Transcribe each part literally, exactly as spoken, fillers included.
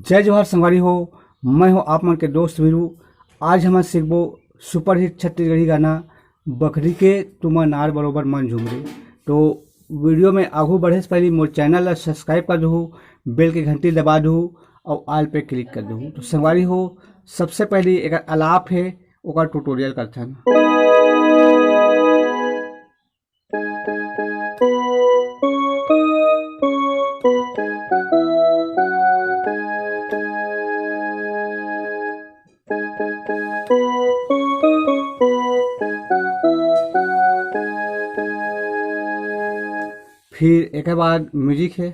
जय जोहार संगवारी हो, मैं हूं आप मन के दोस्त वीरू। आज हमन सीखबो सुपरहिट छत्तीसगढ़ी गाना बखरी के तुमा नार बरोबर मन झूमरे। तो वीडियो में आगू बढ़े से पहले मोर चैनल ला सब्सक्राइब कर दहू, बेल के घंटी दबा दहू और ऑल पे क्लिक कर दहू। तो संगवारी हो, सबसे पहले एक आलाप है, ओकर ट्यूटोरियल करथन। फिर एक बाद म्यूजिक है।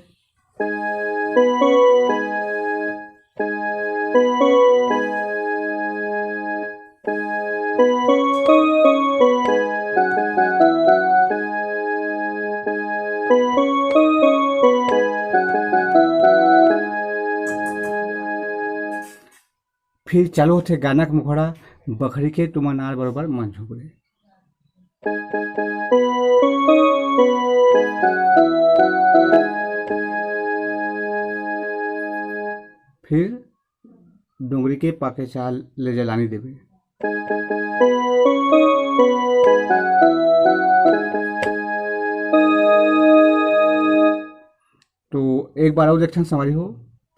फिर चालू होथे गाना के मुखड़ा, बखरी के तुमा नार बरोबर मन झूमरे। फिर डोंगरी के पाके चाल ले जलानी देवी। तो एक बार और देखथन संगवारी हो,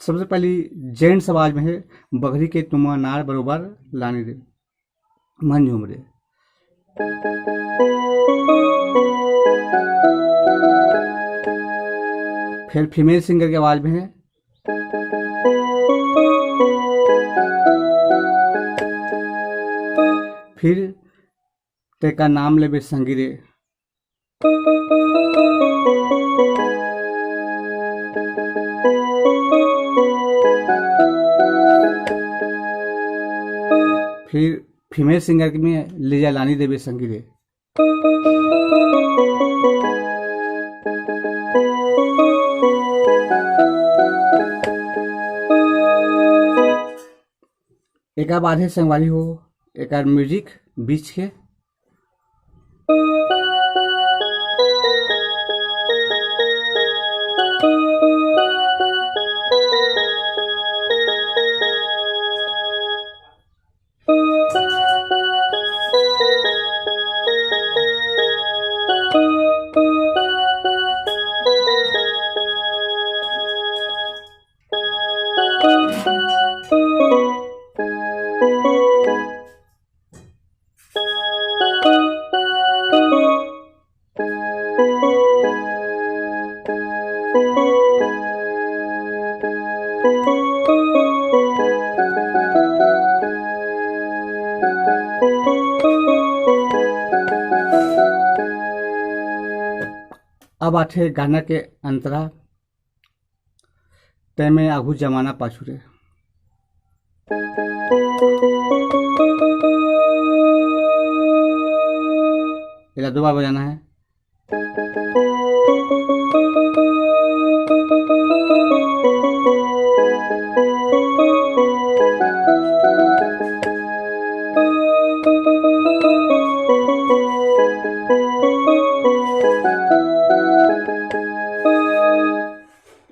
सबसे पहली जेंट्स आवाज में है, बखरी के तुमा नार बरोबर लानी दे मन झूमरे। फिर फीमेल सिंगर के आवाज में है। फिर तेका नाम लेबे संगी रे। फिर फीमेल सिंगर में लीजा लानी देवी संगी रे। एकर बाद है संगवारी हो, एकर म्यूजिक बीच के। अब आथे गाना के अंतरा। तय में आघू जमाना पाछू रे। एला दो बार बजाना है।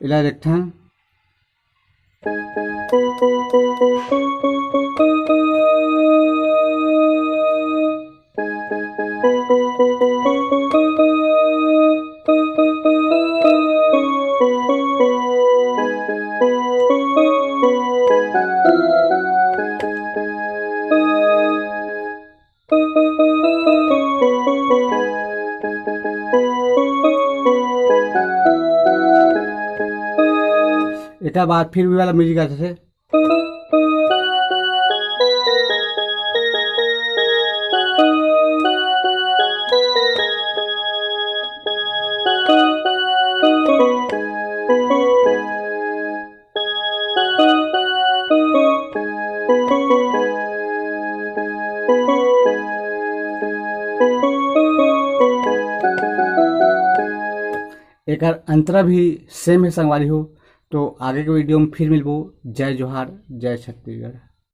एला देखथन। एकर बाद फिर वही वाला म्यूजिक आ जाथे। एकर अंतरा भी सेम हे संगवारी हो। तो आगे के वीडियो में फिर मिलबो। जय जोहार, जय छत्तीसगढ़।